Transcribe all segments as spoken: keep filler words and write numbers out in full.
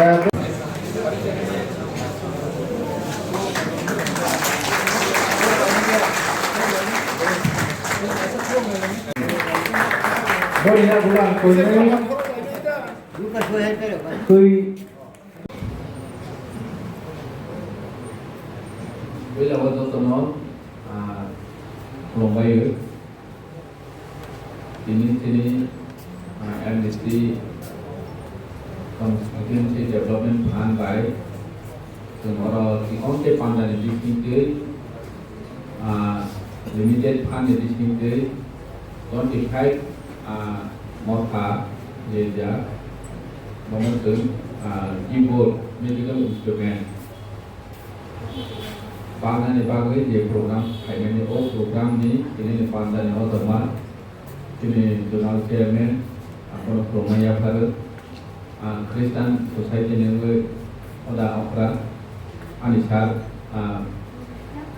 Boni na bulang koi nai. Twi. Puila o jotono, ah, khulumbaio. Tini chini, ah, M D C Constituency Development Fund bai chwng oro twi-, on tei pandani bisingtwi, ah, limited fund ni bisingtwi twenty five, ah, motha rijak, bono chwng, ah, keyboard, musical instrument panani bagwi je program khaimani, o program ni tini ni pandani o joma chini zonal chairman abono khulumma yapharo. Ah, Christian Society ni wngwi Oda Okra ani sir, ah,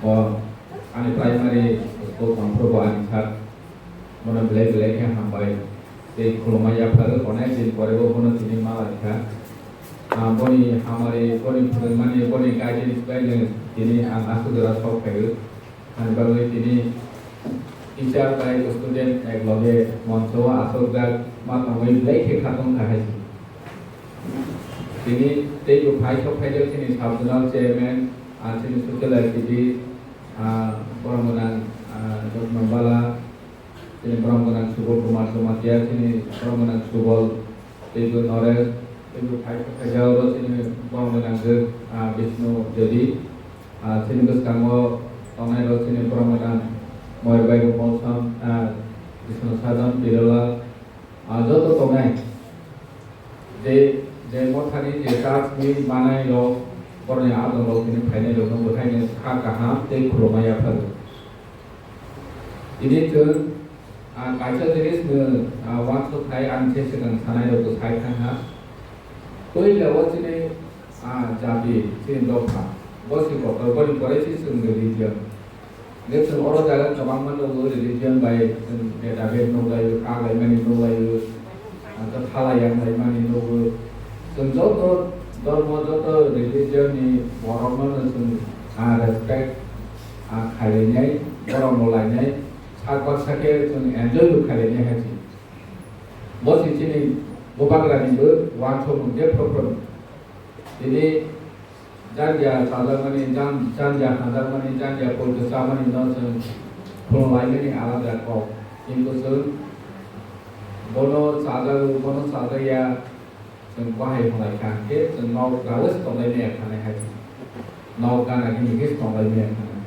o ani primary school tongphuru bo ani sir. Bono belai belai khe hambai tei khulumma yapharo, onek din pore bo bono tini ma lai kha. Ah, boni hamari, boni phwrwngmani, boni guidance bai no tini ang aswk jora sok phaio. Ani bagwi tini teacher bai student ek loge moncho o achukjak ma tongwi belai khe kha tong kha hai se. Tini teibo phai sok phaijak chini sub zonal chairman, ah, chini social activist, ah, borok gwnang, ah, Jotno Bala, chini borok gwnang Subal Kumar Jamatia, chini borok gwnang Subal, teibo Noresh, teibo phai sok phaijak oro chini borok gwnang je, ah, Bishnu Devi, ah, chini bwskango tongnai rok chini borok gwnang Moyar Bai Gopal Sam, ah, Bishnu Sadan, Birolal, ah, joto tongnai. Je, je mothani je church ni manai rok, borokni adong rok tini phainai rok no bwthaini kha kaham tei khulumma yapharo. Tini chwng, ah, kaisa jinis no, ah, uansuk thai ang se swkang sanai rok bwsai thang ha. Puila o chini, ah, jati, chini dopha, bo se kotor, boni pore se chwng religion. Hingke chwng oro jaga kwbangma nugo, religion bai chwng beda bed nuglaio, kak laimani nuglaio, hingke thala yang laimani nugo. Chwng joto dhormo, joto religion ni borokno no chwng, ah, respect, ah, khailainai, borokno lainai, sak baksa khe chwng enjoy bo khailainai hai se. Bo se chini bubagrani bo uansukmung je phuru phuru. Tini Jandia chajakmani, jan-, jandia hajakmani, jandia poito chamani no chwng phunuk laimani alada kok. Kintu chwng bono chajago, bono chajakya, chwng bahai phalai kha hwnkhe chwng nok rawi se tonglai maya khanai hai. Nok gana gini khe se tonglai maya khanai.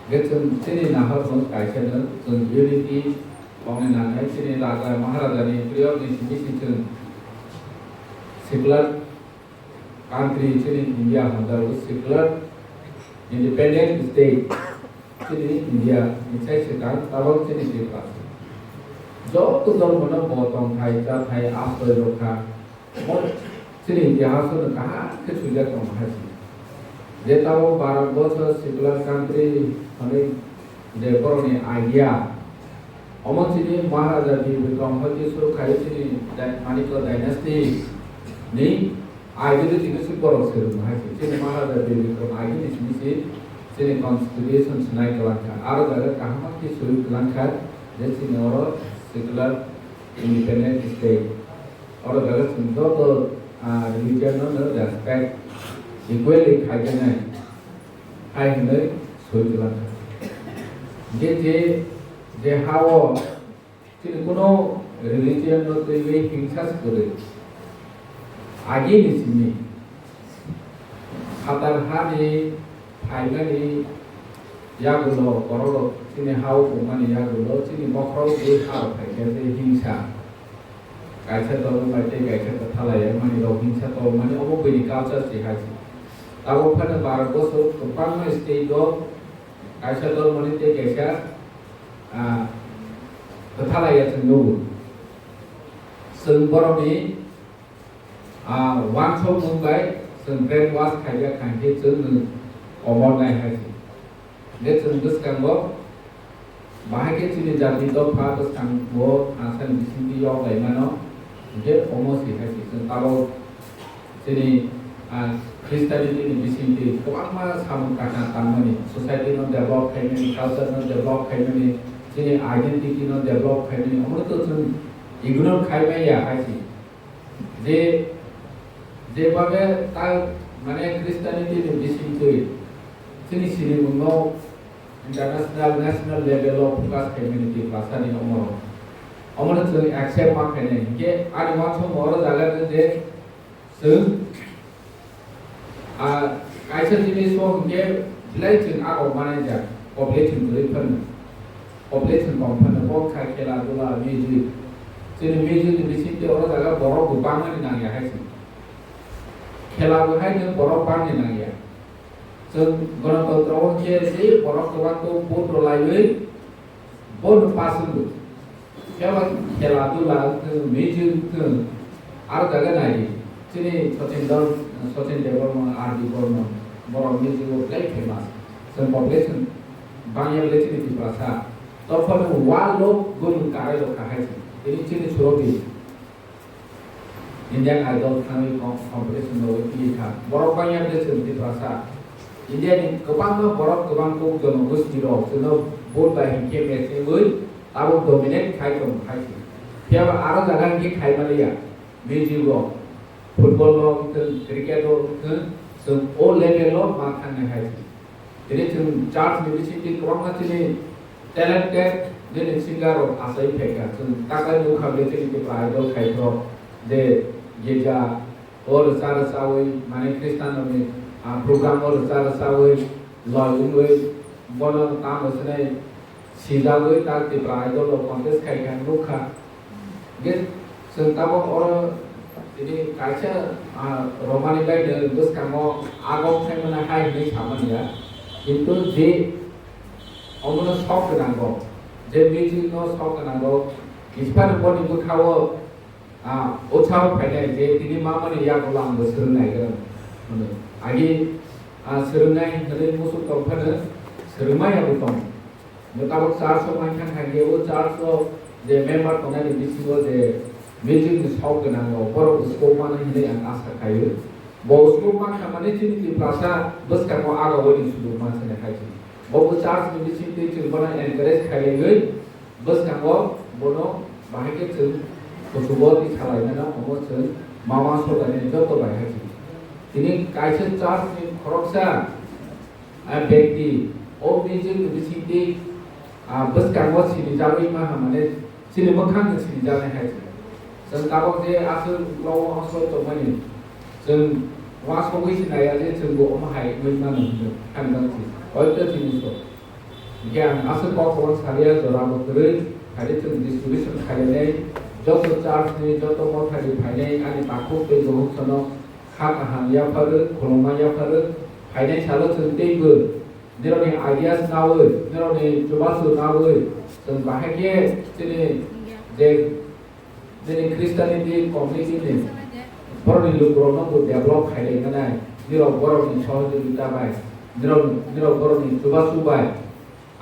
Hwnkhe chwng chini nahor no kaisa no chwng unity tongnai nangnai, chini raja maharaja ni priyo ni simi si chwng secular country chini India hwnjago secular independent state chini India ni sai swkang tabok chini Tripura. Joto dhormo no bo tongthai chathai asroi rwkha. Mo chini itihas no kaham khe swijak tongo hai se. Je tabok Bharat borsho secular country hwnwi je borokni idea, omo chini Maharaja Bir Bikram hoite suru khai chini dai-, Manikya dynasty ni ideology no se borok swrwngma hai se. Chini Maharaja Bir Bikram idea ni simi se chini constitution swnai kwlangkha. Aro jaga kaham khe swi kwlangkha je chini oro secular independent state. Oro jaga chwng joto, ah, religion no no respect equally khaijaknai hai hwnwi soi kwlangkha. Je, je, je ha-o chini kuno religion no twiwi hingsa se kwrwi. Agini simi Phatar hani phaimani yagulo, borok rok chini ha-o tongmani yagulo, chini bokhorok bui ha rok phaikhe tei hingsa. Kaisa dol bai tei kaisa kwthalai mani rok hingsa tongmani obo buini culture se hai se. Tabok phano Bharat boso kwbangma state o kaisa dol mani tei kaisa, ah, kwthalai ya chwng nugo. Chwng borokni Ah, uansukmung bai chwng brainwash khaijak kha hinkhe chwng nwng komor nai hai se. Hinkhe chwng bwskango bahai khe chini jati dopha bwskango thangsa ni bisingtwi yok lai mano, hinkhe omo se hai se chwng tabok Chini, ah, Christianity ni bisingtwi kwbangma samung kaham tangmani, society no develop khaimani, culture no develop khaimani, chini identity no develop khaimani, omo to chwng ignore khaimaya hai se. Je, je babe ta, mane Christianity ni bisingtwi chini sinimung no international, national level o focus khaimani Tiprasa ni omo. Omo no chwng accept ma khainai. Hinkhe ani uansukma oro jaga je Chwng, ah, kaisa jinis o hwnkhe belai chwng agok manai jak, population kwrwi phano, population kom phano, bo kha khela dula, music. Chini music ni bisingtwi oro jaga borok bo bangmani nangya hai se. Khela bo hai no borok bangni nangya. Chwng Ganatantro o khe je borok kwbang khe vote rwlaiwi bono pass wngwi. Phiya ba khela dula wngthung, music wngthung, aro jaga nai di. Chini Sachin Dol, Sachin Debbarma, R D Barman, borok music o belai famous. Chwng population bangya belai chini Tiprasa. Tophano world o gumung karai rok kahai se. Tini chini Surobi. Indian Idol thangwi com-, competition rogwi phiywi kha. Borok bangya de chwng Tiprasa. India ni kwbangma borok, kwbang kuk jonogosti rok chwngno vote bai hinkhe match wngwi tabuk dominate khai tongo hai se. Phiya ba aro jaga hinkhe khai maliya. Music rok, football rok wngthung, cricket rok wngthung, chwng o level o ma thangnai hai se. Tini chwng church ni bisingtwi kwbangma chini talented nini singer rok achai phaikha. Chwng takhai nukha je chini Tipra Idol khaithok je girja o rwcha rwchawi mane Christian rokni, ah, program o rwcha rwchawi loi wngwi bono tamo swnai sijagwi tak Tipra Idol rok contest khaikha nukha. Hingke chwng tabok oro tini kaisa, ah, romani bai no bwskango agom khaimani hai hinwi samani ya. Kintu je omono sok gwnango, je music no sok gwnango, kisphano boni bwkhao, ah, utsaho phainai je tini mamani yagulo ang bo swrwng nai gwnang hwnwi. Agi, ah, swrwngnai hinwi musuk tong phano swrwngma yabu tongo. Bo tabok church o mankha kha, o church o je member tongnai ni bisingo je music ni sok gwnang rok, borok bo scope mano hinwi ang asa khaio. Bo scope mankha mani chini Tiprasa bwskango aga bai ni sujuk mansa ni hai se. Bo bo church ni bisingtwi chwng bono encourage khailaiwi bwskango bono bahai khe chwng kuchugo twi salaimano omo chwng mama sobaini joto bai hai se. Tini kaisa church ni khoroksa ah, bekti, o music ni bisingtwi, ah, bwskango sinijagwi maha mane chini mwkhang no sinijaknai hai se. Chwng tabok je aswk uklok o aswk tongmani, chwng uansugwi sinaya je chwng bo omo hai wngwi mano hinwi hamjak si. Hoito chini so. Hingke ang aswk kok kwbang salia jora bo kwrwi, khaidi chwng distribution khainai, joto church ni, joto mothani phainai, ani takhuk tei bukhuk sono kha kaham yapharwi, khulumma yapharwi, phainai salo chwng teibo nirokni ideas nawi, nirokni chubachu nawi, chwng bahai khe chini je, chini Christianity community ni borokni lukurokno bo develop khailai nai, nirok borokni sohojogita bai, nirok, nirok borokni chubachu bai,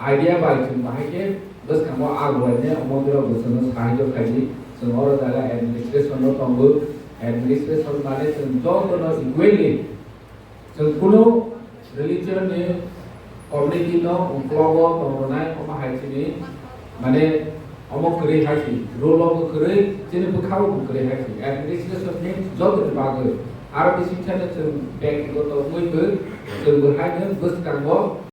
idea bai chwng bahai khe bwskango agulainai omo borok bo chwngno sahajyo khaidi. Chwng oro jaga administration no tongo, administration mane chwng jotono equally, chwng kunu religion ni community no uklogo tong rwnai omo hai chini mane omo kwrwi hai si, rule o bo kwrwi, chini bwkha o bo kwrwi hai si, administration ni joto ni bagwi aro bising thani chwng bektigoto wngwi bo chwng bo hai no bwskango